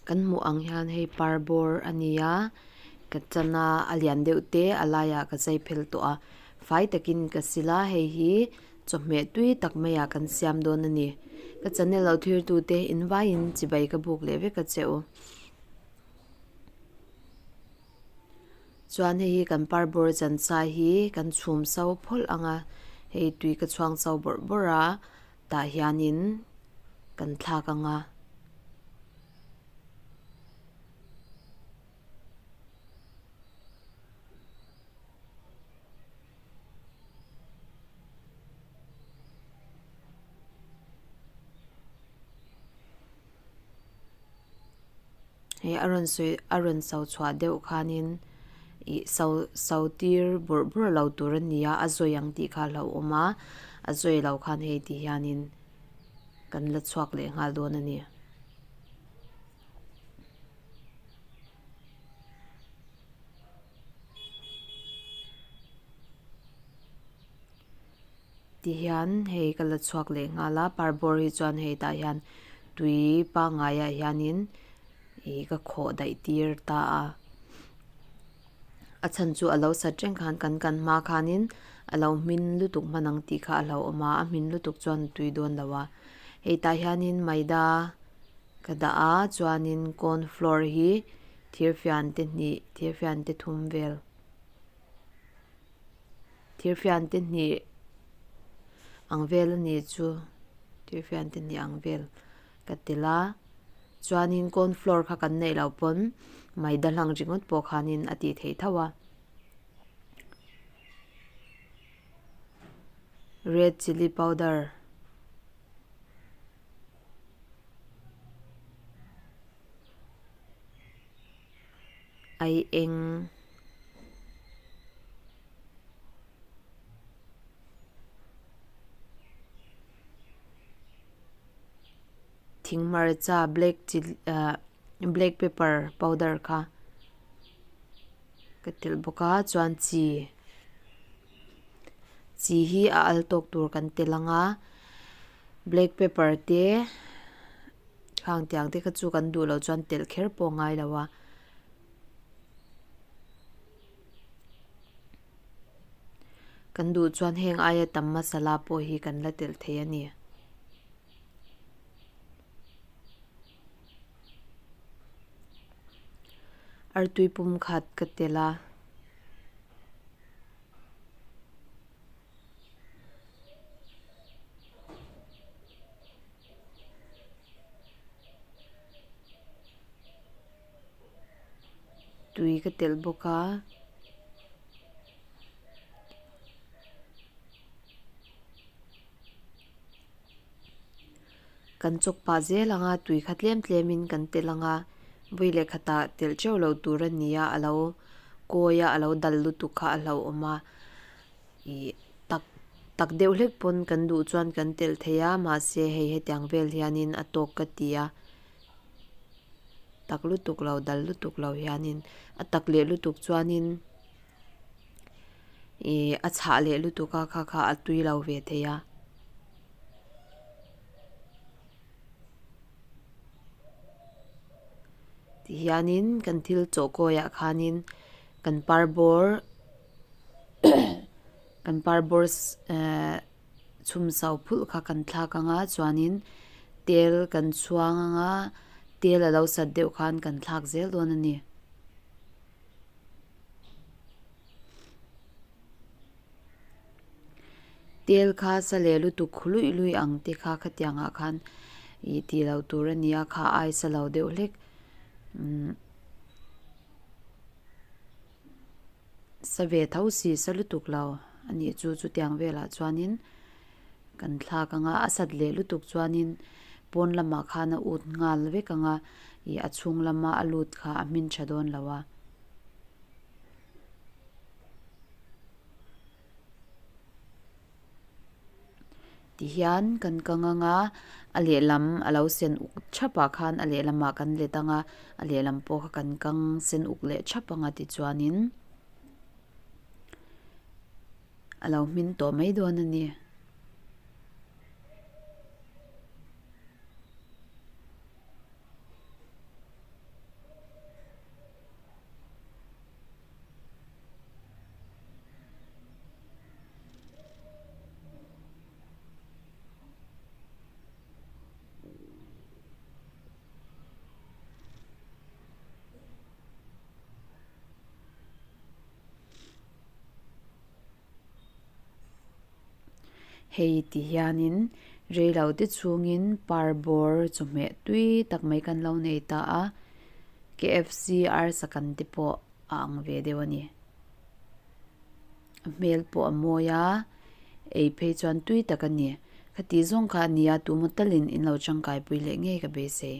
Kan hmuh ang hian hei par bawr a ni a ka chan a a lian deuh te a laiah ka zai phel tawh a fai takin ka sil a hei hi chawhmeh tui tak maiah kan siam dawn a ni ka channel lo thlir tute in vaiin chibai ka buk leh vek a che u. Chuan hei hi kan par bawr chan sa hi kan chhum so phawlh ang a hei tui ka chhuang so bawrh bawrh a tah hianin kan thlak ang a. Hei a rawn sawi a rawn so chhuah deuh khanin ih so so tir bawrh bawrh lo tur a ni a a zawi ang tih kha a hlauhawm a a zawi lo khan hei ti hianin kan la chhuak leh nghal dawn a ni. Tihian hei ka la chhuak leh nghal a parbawr hi chuan hei tah hian tui pangngai ah hianin ih ka khawh daih tir ta a a chhan chu a lo sat reng khan kan kan hma khanin a lo hmin lutuk hman ang tih kha a hlauhawm a a hmin lutuk chuan a tui dawn lo a hei tah hianin maida ka dah a chuanin corn flour hi thirfian te hnih thirfian te thum vel. Thirfian te hnih ang vel a nih chu thirfian te hnih ang vel ka tel a chuanin corn flour kha kan neih loh pawn maida hlang ringawt pawh khanin a tih theih tho a red chilli powder ai eng. Thing hmarcha black chilli ah black pepper powder kha ka telh bawk a chuan chi chi hi a al tawk tur kan telh ang a black pepper te. Khang tiang te kha chu kan duh loh chuan telh kher pawh a ngai lo a. Kan duh chuan heng aia tam masala pawh hi kan la telh thei a ni. Artui pum khat ka telh a. Tui ka telh bawk a. Kan chawk pah zel ang a tui kha tlem tlem in kan telh ang a vawi leh khatah telh teuh loh tur a ni a a lo kawi a a lo dal lutuk kha a hlauhawm a. Ih tak tak deuh hlek pawn kan duh chuan kan telh thei a mahse hei hetiang vel hianin a tawk ka ti a tak lutuk lo dal lutuk lo hianin a tak leh lutuk chuanin ih a chhah leh lutuk a kha kha a tui lo ve thei a. Tihianin kan thil chawh kawiah khanin kan parbawr. Kan parbawr ehh chhum sau phulh kha kan thlak ang a chuanin tel kan chhuang ang a tel a lo sat deuh khan kan thlak zel dawn a ni. Tel kha sa leh lutuk khu luih luih ang te kha khatiang ah khan ih tih loh tur a ni a kha ai sa lo deuh hlek umm. Sa ve tho si sa lutuk lo a nih chu chutiang velah chuanin kan thlak ang a a sat leh lutuk chuanin pawn lamah khan a ut nghal vek ang a ih a chhung lama a lut kha a hmin tha dawn lo a. Tihian kan kang ang a a lehlam a lo sen uk thap ah khan a lehlamah kan let ang a a lehlam pawh kha kan kang sen uk leh thap ang a tichuanin a lo hmin tawh mai dawn a ni. Hei ti hianin reilo te chhungin parbawr chawhmeh tui tak mai kan lo nei ta a, KFC arsa kan te pawh a ang ve deuh a ni. A hmel pawh a mawi a, ei phei chuan tui tak a ni. Khati zawng kha a nia, tumaw talin in lo tangkaipui leh ngei ka beisei.